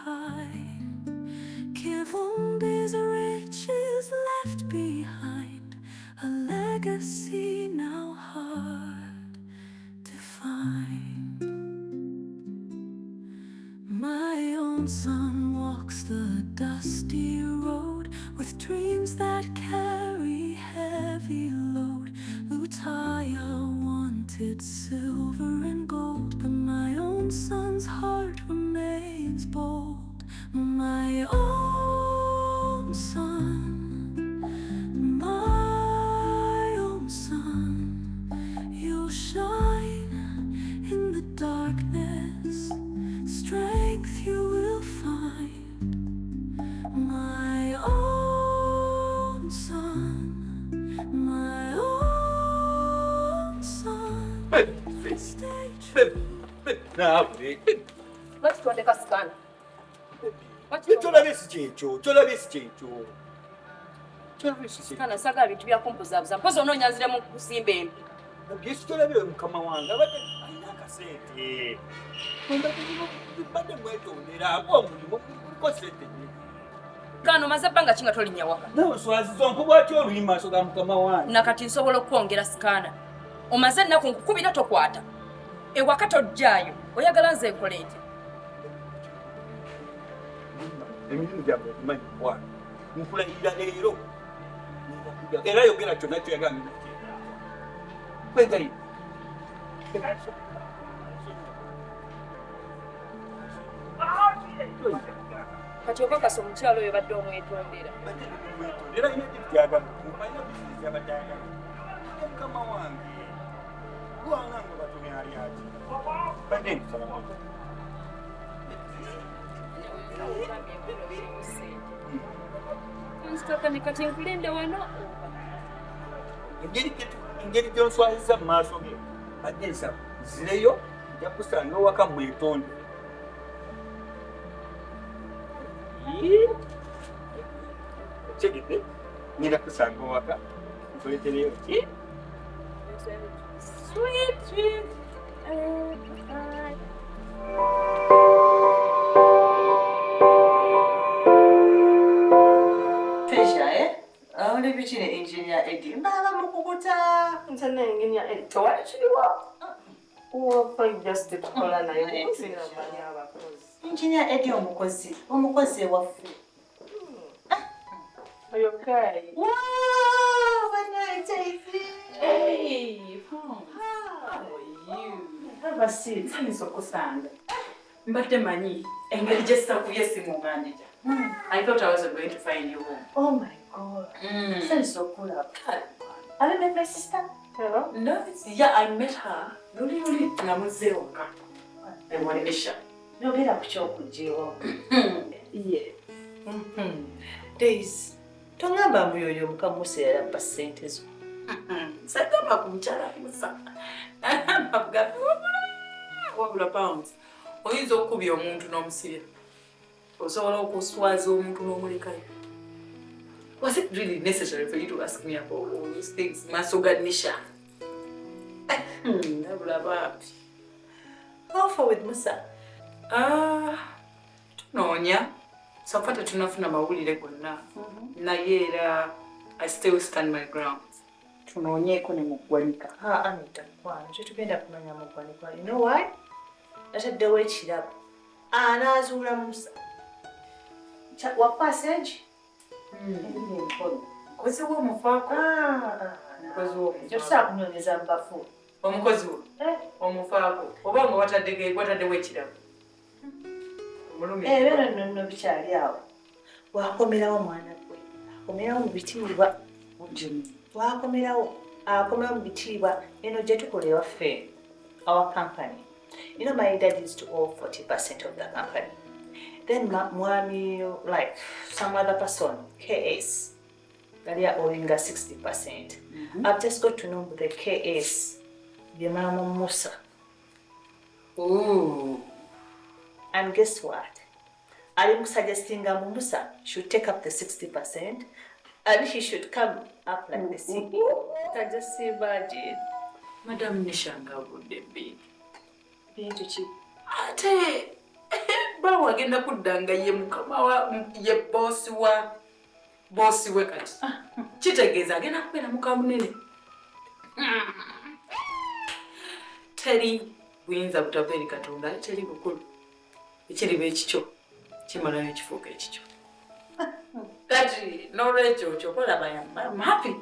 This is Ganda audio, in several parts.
high. Kivumbi's riches left behind, a legacy now hard to find. My own son walks the dusty road with dreams that carry heavy load. Lutaya wanted silver and gold, but my own son's heart remains bold. My own son, my own son, you'll shine in the darkness, strength you will find. My own son, my own son, stay true. Naawe. Lwaki twandeka sikaana? Kyolabye si kyekyo, kyolabye si kyekyo, kyolabye si kyekyo. Sikaana, saagala bintu byakumpuzaabuza. Mpozi onoonya nziremu kusimba empi. Byesi kyolabye, mukama wange abadde alina akasente, mbadde mwetondera aba omulimu guliko sente nyingi. Sikaana, omaze ebbanga ki nga tolinnya waka? Nawe swaziza onkuba atya oluyi maaso ga mukama wange? Nakati nsobola okukwongera, sikaana. Omaze ennaku nkukubira tokwata. Ewaka tojjaayo. Oyagala nze nkole ntya? Emirimu gyange ogimanyi, mukwano. Nkulayirira leero, era yogera kyonna kyoyagala, ngenda kwegayira. Kati okakasa omukyalo oyo badde omwetondera? Era alina gyagala, alina bizinesi yabadde ayagala. Mukama wange lwanga nga batumye ali ati badde nkusaba. Nsitakane kati nkulinde wano. Engeri gyonswaziza mu maaso ge, badde nsaba nzireyo, nja kusanga ewaka mwetonde. Tegedde, ngenda kusanga owaka nkuletereyo ki? Sweet, sweet. Bye. Treasure, eh? Oli biki ne Engineer Eddie? Mbaba mukukuta. Nze ne Engineer Eddie tewali kiriwa. Wofa just tukola naye nsinga abakozi. Engineer Eddie omukozi, omukozi ewaffe. Oyo guy. Wow, banaye Daisy. Hey, How are you? Have a seat. Nsanyusa okusanga. Mbadde manyi engeri gye sitakubye essimu nga njija. I thought I wasn't going to find you home. Oh my God. Nsanyusa okulaba. Have you met my sister? Hello. No, yeah, I met her. Luli luli nga muzze waka. Ewanisha. Yogera ku kyokujja ewammwe. Yes. Daisy, tongamba mbu yoyo muka Musa yalabba ssente zo. Sagamba ku mukyala Musa. Nagamba kugambe wabula pounds. Oyinza okukubya omuntu n'omusibya. Osobola okuswaza omuntu n'omulekayo. Was it really necessary for you to ask me about all those things? Maaso ga Nisha. Ndabula bambi. How far with Musa? Ah, tunoonya. So far tetunafuna mawulire gonna. Naye era I still stand my ground. Tunoonyeeko ne mu ggwanika. Ha, Anita, mukwano, tetugenda kumanya mu ggwanika. You know why? Nataddewo ekirabo. Anaazuula Musa. Wakwasa egi? Emikono. Mukozi wo omufaako. Mukozi wo omufaako. Tosobola kunoonyeza mu bafu. Omukozi wo Eh? omufaako. Oba nga wataddewo ekirabo. Omulumi. Ebyo nno nno bikyali awo. Wakomerawo mwana gwe. Akomerawo mu bitiibwa. Wakomerawo. Akomerawo mu bitiibwa. Eno gye tukola ewaffe. Our company. You know, my dad used to own 40% of the company. Then mwami, like some other person, KS, yali owinga 60%. I've just got to know the KS, ye Mama Musa. Ooh. And guess what? I'm suggesting Musa should take up the 60% and he should come up like the CEO. I just imagine. Madam Nisha nga avudde ebbiini. Bintu ki? Ate Bawo agenda kudda nga ye mukama wa ye bosi wa bosi we kati. Kitegeeza agenda kubeera muka munene. Teri buyinza butava eri Katonda, ate teri bukulu. Ekiriba ekikyo kimala n'ekifuuka ekikyo. Kati n'olwekyo ky'okolaba I'm happy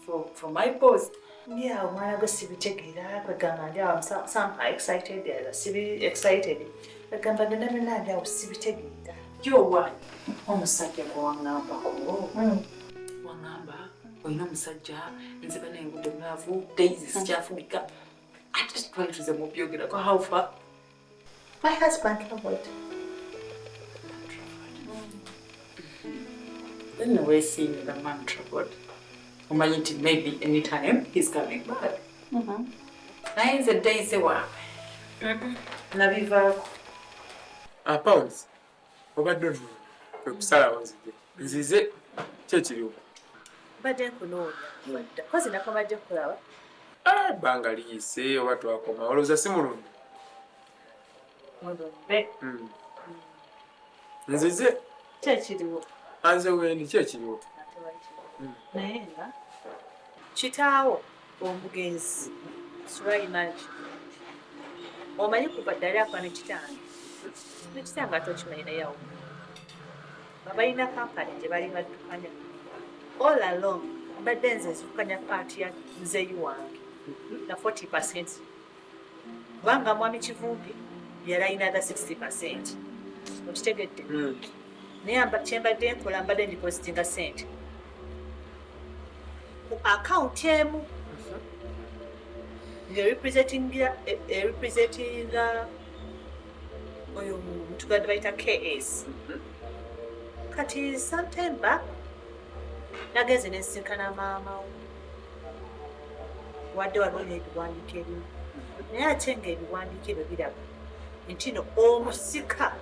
for my boss. Ndi awo mwana gwe sibitegeera, kwegamba ndi awo somehow excited, era sibi excited. Kwegamba byonna byonna ndi awo sibitegeera. Yowa omusajja gwe waŋŋambako. Waŋŋamba olina omusajja nze banengudde mwavu days sikyafugika. Ate twali tuze mu byogerako how far? My husband traveled. Then we're seeing the man traveled. Omanyi nti maybe anytime he's coming back. Naye nze Daisy waabwe nabivaako. Pounds obadde onoonya kwe kusalawo nzije nzize ki ekiriwo? Mbadde nkunoonya wadda kozi nakomajja kulaba. Ebbanga liyise oba twakoma olowooza si mulungi? Mulumbe. Nzize. Ki ekiriwo? Anze wendi ki ekiriwo? Naye nga kitaawo omugenzi Sulaiman omanyi kuva ddala afa ne kitange. Ne kitange ate okimanyi naye awo. Babalina kampani gye bali baddukanya. All along mbadde nze nzirukanya paati ya nzeyi wange na 40%. Kubanga mwami Kivumbi yali alina the 60%. Okitegedde? Naye kye mbadde nkola mbadde ndipositinga ssente ku akawunti emu nga oyo omuntu gwadde bayita KS. Kati sometime back nagenze ne nsinkana maama we. Wadde waliwo n'ebiwandiiko ebimu. Naye ate ng'ebiwandiiko ebyo biraga nti no omusika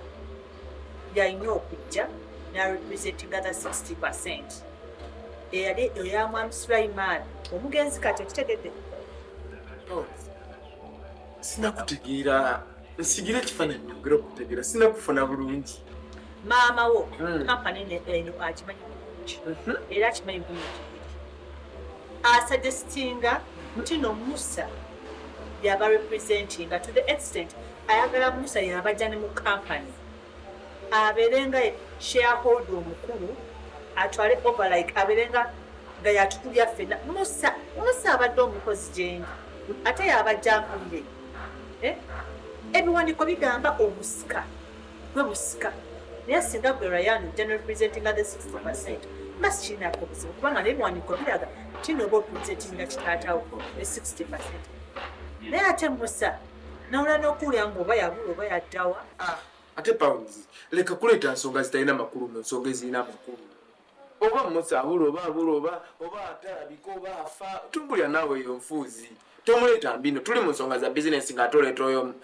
yalina okujja n'arepresentinga the 60%. Eyali eya mwami Sulaiman omugenzi kati okitegedde? Sinakutegeera, nsigira ekifaananyi nyongere okutegeera, sinakufuna bulungi. Maama wo kampani eno akimanyi bulungi era akimanyi bulungi. Asuggestinga nti no Musa yaba representinga to the extent ayagala Musa yabajja ne mu kampani abeere nga shareholder omukulu atwale over like abeere nga yatukulya ffenna. Musa abadde omukozi gyendi ate yabajja nkulire. Ebiwandiiko bigamba omusika gwe musika naye singa gwe Ryan ojja ne representinga the 60% masi kirinako obuzibu kubanga n'ebiwandiiko biraga kino oba opresentinga kitaatawo ne 60%. Naye ate Musa nawula n'okuwulira ng'oba yabula oba yaddawa. Ate Pounds leka kuleeta nsonga zitalina makulu mu nsonga ezirina amakulu. Oba Musa abula oba abula oba atalabika oba afa tumbulya naawe eyo nfuuzi. Tomuleeta mbino tuli mu nsonga za bizinensi ng'ate oleeta oyo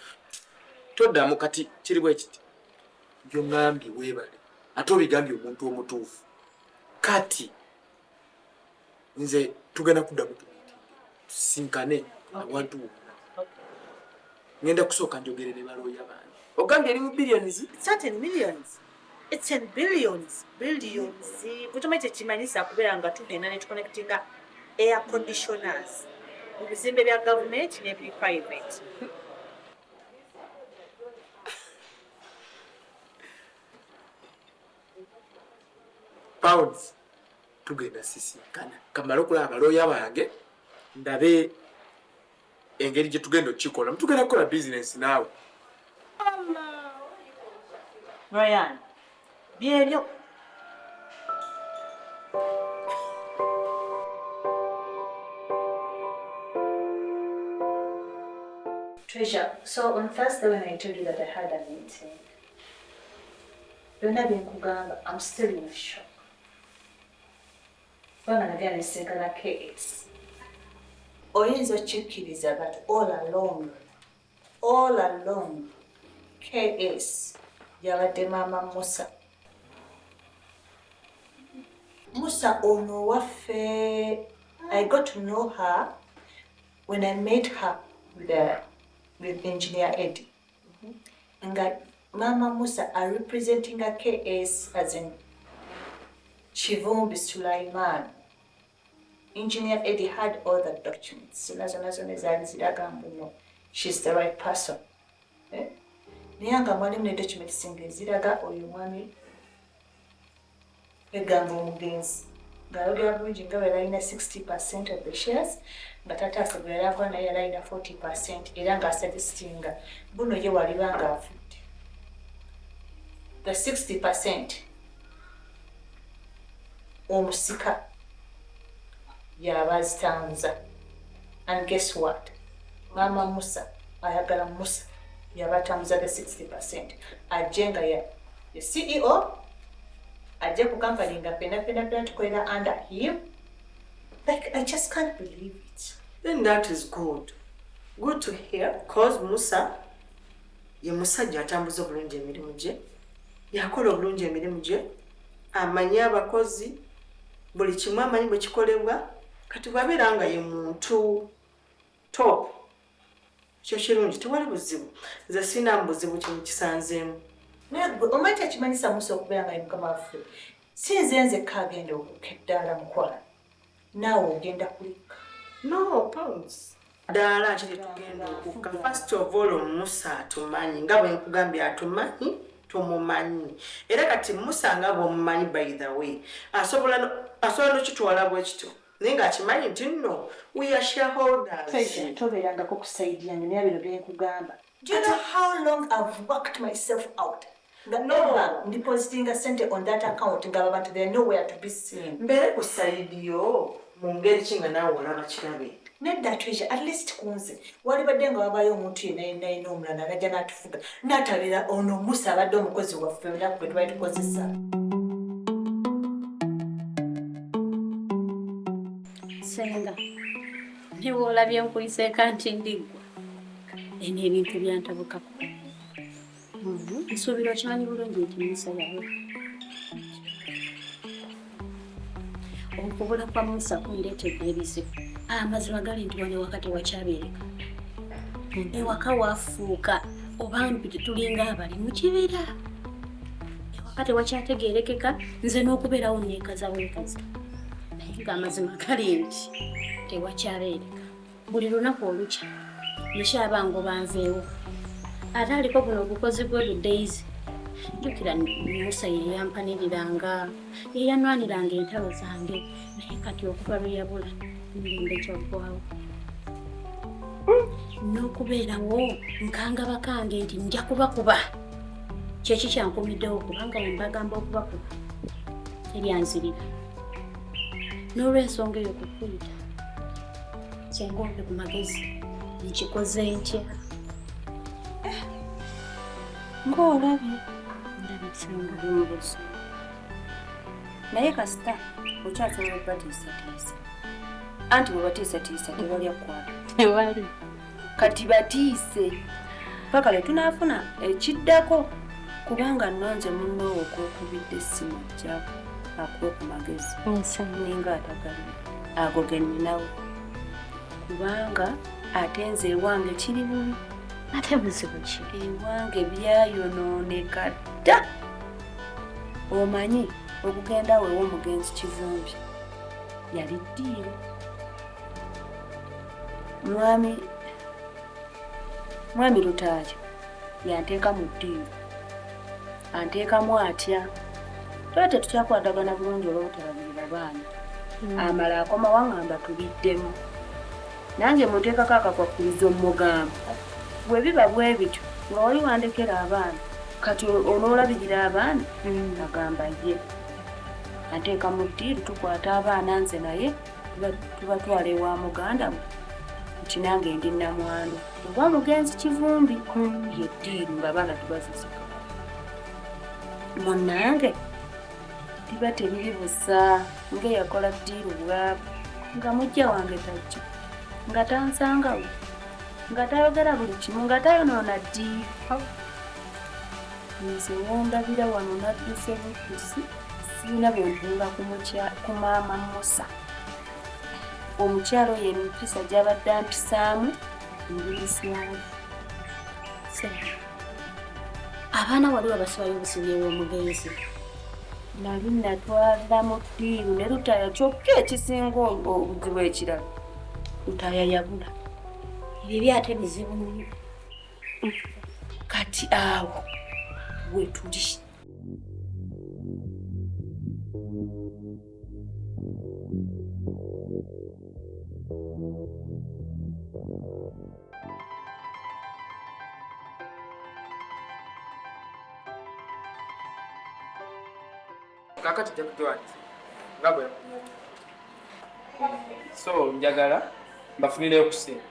toddamu. Kati kiri bwe kiti by'oŋŋambye weebale ate obigambye omuntu omutuufu. Kati nze tugenda kuddamu tumiitinge tusinkane awantu wonna. Ngenda kusooka njogere ne balooya bange. Ogambye eri mu billions? It's not in millions. It's in billions. Billions. Kutomanyi kyekimanyisa kubeera nga tugenda ne tuconnectinga air conditioners mu bizimbe bya gavumenti n'ebiri private. Pounds tugenda sisinkana kamale okulaba balooya bange ndabe engeri gye tugenda okukikola. Tugenda kukola bizinensi naawe. Ryan, byebyo. Treasure, so on Thursday when I told you that I had a meeting, byonna bye nkugamba, I'm still in shock. Kubanga nagenda nesinkana KS. Oyinza okikkiriza but all along, KS yabadde maama Musa. Musa ono waffe, I got to know her when I met her with Engineer Eddie. Nga Mama Musa are representing a KS as in Kivumbi Sulaiman. Engineer Eddie had all the documents. Zonna zonna zonna ezaali ziraga mbu no, she's the right person. Eh? Naye nga mwalimu ne documents ng'eziraga oyo omwami egamba omugenzi ng'ayogera bulungi nga bwe yali alina 60% of the shares nga taata waffe gwe yali akola naye yali alina 40% era ng'asuggestinga buno ye waliba ng'afudde the 60% omusika yaba azitambuza. And guess what, Maama Musa ayagala Musa yaba atambuza the 60% ajje nga ye CEO, ajje ku company nga ffenna ffenna ffenna tukolera under him. Like, I just can't believe it. Then that is good. Good to hear cause Musa ye musajja atambuza obulungi emirimu gye, yakola obulungi emirimu gye, amanyi abakozi, buli kimu amanyi bwe kikolebwa. Kati bw'abeera nga ye muntu top, ekyo kirungi, tewali buzibu. Nze sirina buzibu kyemukisanzeemu. Naye gwe omanyi tekimanyisa Musa okubeera nga ye mukama waffe. Si nze nzekka agenda okukka eddaala mukwano, naawe ogenda kulikka. No, Pounds. Ddaala ki lyetugenda okukka? First of all, Musa atumanyi nga bwe nkugambye, atumanyi, tumumanyi. Era kati Musa nga bw'omumanyi, by the way, asobola asobola n'okitwala bwe kityo, naye ng'akimanyi nti nno we are shareholders. Treasure, tobeerangako ku side yange, naye bino bye nkugamba. Do you know how long I've worked myself out? Nga No. never depositinga sente on that account nga abantu they are nowhere to be seen. Mbeere ku side yo mu ngeri ki nga naawe olaba kirabe? Nedda Treasure, at least ku nze walibadde nga wabayo omuntu yenna yenna yenna omulala najja n'atufuga n'atabeera ono Musa abadde omukozi waffe olunaku gwe twali tukozesa. Senga, ne bw'olabye nkuliseeka nti ndiggwa, eno ebintu byantabukako. Nsuubira okimanyi bulungi nti Musa yabula. Okubula kwa Musa kundeetedde ebizibu. Amazima gali nti wano ewaka tewakyabeereka. Ewaka wafuuka oba mpi tulinga abali mu kibira. Ewaka tewakyategeerekeka, nze n'okubeerawo neekaza bwekaza. Naye ng'amazima gali nti tewakyabeereka. Buli lunaku olukya nekyaba ngoba nveewo. Ate aliko guno ogukozi gwe Daisy. Jjukira Musa ye yampaniriranga, ye yanwaniranga entalo zange, naye kati okuva lwe yabula emirembe kyaggwawo. N'okubeerawo nkanga bakange nti nja kubakuba. Kyeki kyankumiddewo kubanga bwe mbagamba okubakuba teryanzirira. N'olw'ensonga eyo kukuyita senga ompe ku magezi nkikoze ntya? Ng'olabye. Ndabye senga oli mu buzibu. Naye kasita okyasobola okubatiisatiisa. Anti bwe batiisatiisa tebalya kukwata. Tewali. Kati batiise paka lwe tunaafuna ekiddako, kubanga nnonze munnoowo gw'okubidde essimu ajja akuwe ku magezi. Ninga atagalina ago ge nninawo, kubanga ate nze ewange kiri bubi. Ate buzibu ki? Ewange byayonooneka dda. Omanyi okugenda awo ew'omugenzi Kivumbi yali ddiiro. Mwami Lutaaya yanteeka mu ddiiro. Anteekamu atya? Twali tetukyakwatagana bulungi olw'obutalabirira baana. Amala akomawo aŋŋamba tubiddemu. Nange muteekako akakwakkulizo mmugamba. Bwe biba bwe bityo nga wali wandekera abaana, kati onoolabirira abaana? Agamba ye. Anteeka mu ddiiru tukwata abaana nze naye tubatwala ewa muganda we nti nange ndi nnamwandu. Oba mugenzi Kivumbi ye ddiiru ng'abaana tubazizika. Munnange liba teriri busa ng'eyakola ddiiru bw'aba nga muggya wange tajja, nga tansangawo, nga tayogera buli kimu, nga tayonoona ddiiru. Nze wondabira wano nadduse buddusi, sirina bwe ntunula ku maama Musa. Omukyala oyo empisa gy'abadde ampisaamu ndi muswavu. Senga, Abaana wali wabasibayo obusibi ew'omugenzi. Nali natwala mu ddiiru ne Lutaaya kyokka ekisinga obuzibu ekirala. Lutaaya yabula. Ebibi ate bizibu nnyo. Kati awo we tuli. Kakati jja kujoinza nga bwe so njagala mbafunireyo ku ssente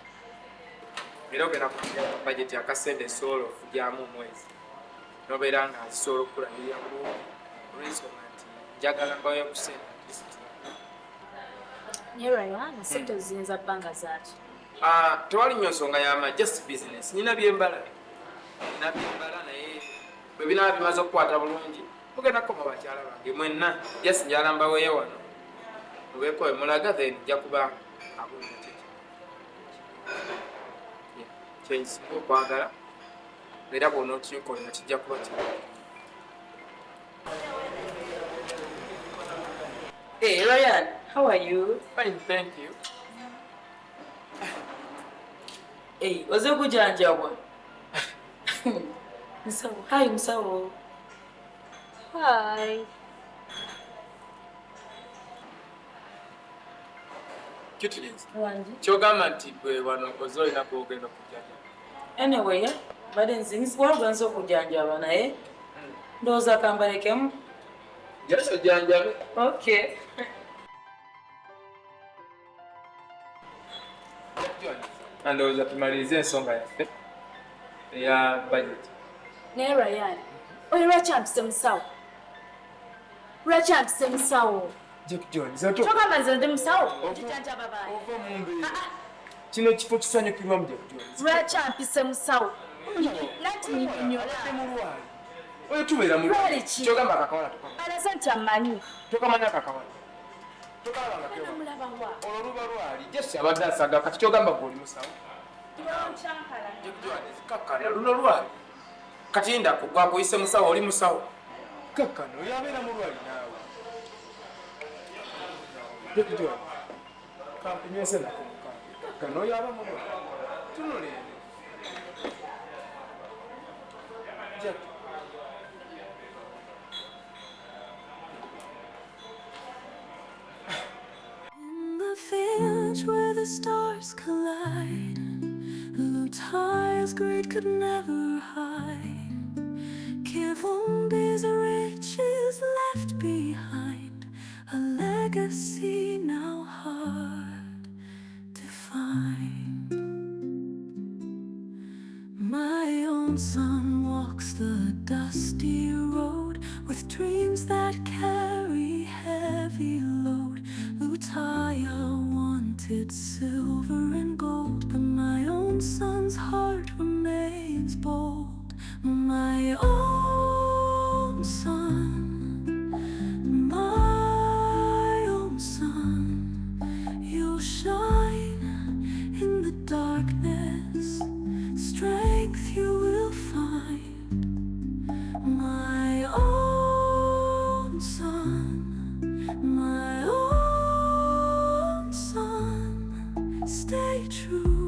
era ogenda kugira bajeti akasente esobola okugyamu omwezi nobeera nga nzisobola okukulabirira bulungi olw'ensonga nti njagala mbayo ku ssente at least. Naye Ryan, ssente ziyinza bbanga zaaki? Ah, tewali nnyo nsonga y'amaanyi, just business. Nina byembala naye bwe binaaba bimaze okukwata bulungi mugenda kukoma bakyala bange mwenna. Just njagala mbaweeyo wano mubeeko we mulaga, then nja kuba abulira kyekyo kyensinga okwagala era bw'onookinkolera kijja kuba kirungi. Hey Ryan, how are you? Fine, thank you. Hey, oze kujanjabwa? Musawo, hi musawo. Hi. Cute. Wangi. Kyogamba nti gwe wano oze olina gw'ogenda okujjanjaba. Anyway, yeah, badde nze waliwo nze okujanjaba naye ndowooza kambalekemu. Just ojjanjabe. Okay. Ndowooza tumalirize ensonga yaffe eya budget. Naye Ryan, oyo lwaki ampise musawo? Lwaki ampise musawo? Jack Jones, Togamba nze ndi musawo? Njijanjaba baana. Ova mu mbeera. Kino ekifo kisanyukirwamu Jack Jones. Lwaki ampise musawo? Nanti nnyonnyola. Oyo tubeera mu Lwali ki? Kyogamba akakawala tokamanyi. Alaze nti ammanyi. Tokamanyi akakawala. Tokalaba nga kewa. Namulaba wa? Olwo luba lwali. Jesse abadde asaga kati kyogamba gwe oli musawo. Jack Jones, kakkana luno lwali. Kati ndako gwakuyise musawo oli musawo. Kakkana oyo abeera mulwali naawe. Jack Jones, kankunyweze nako mukambi. Kakkana oyo aba mulwali. Tunula eno. Jack. In the village where the stars collide, Lutaya's greed could never hide. Kivumbi's riches left behind, a legacy now hard to find. My own son walks the dusty road with dreams that carry heavy load. Lutaya wanted silver and gold, but my own son's heart remains bold. My own son, my own son, you'll shine in the darkness, strength you will find. My own son, my own son, stay true.